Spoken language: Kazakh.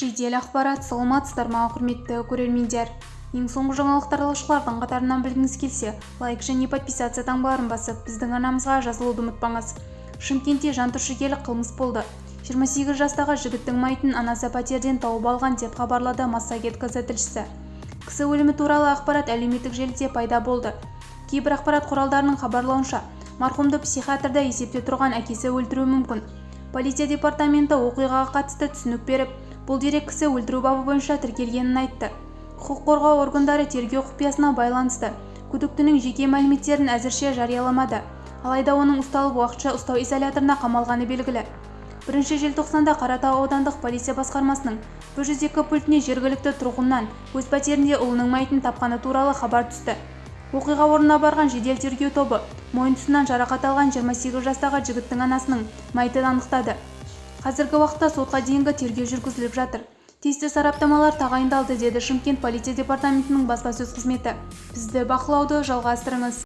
Жедел ақпарат. Саламатсыздар ма, құрметті көрермендер! Ең соңғы жаңалықтарды алғашқылардың қатарынан білгіңіз келсе, лайк және подписаться таңбаларын басып, біздің арнамызға жазылуды ұмытпаңыз. Шымкентте жантүршігерлік қылмыс болды. 28 жастағы жігіттің мәйітін анасы пәтерден тауып алған деп хабарлады Массагет KZ тілшісі. Кісі өлімі туралы ақпарат әлеуметтік желіде пайда болды. Кейбір ақпарат құралдарының хабарлауынша, марқұмды психиатрда есепте тұрған әкесі өлтіруі мүмкін. Полиция департаменті оқиғаға қатысты түсінік беріп, бұл дерек кісі өлтіру бабы бойынша тіркелгенін айтты. Құқық қорғау органдары тергеу құпиясына байланысты күдіктінің жеке мәліметтерін әзірше жарияламады. Алайда оның ұсталып, уақытша ұстау изоляторына қамалғаны белгілі. 1 желтоқсанда Қаратау аудандық полиция басқармасының 102 пультіне жергілікті тұрғыннан өз пәтерінде ұлының мәйітін тапқаны туралы хабар түсті. Оқиға орнына барған жедел тергеу тобы мойын тұсынан жарақат алған 28 жастағы жігіттің анасының мәйітін анықтады. Қазіргі уақытта сотқа дейінгі тергеу жүргізіліп жатыр. Тиісті сараптамалар тағайындалды, деді Шымкент полиция департаментінің баспасөз қызметі. Бізді бақылауды жалғастырыңыз.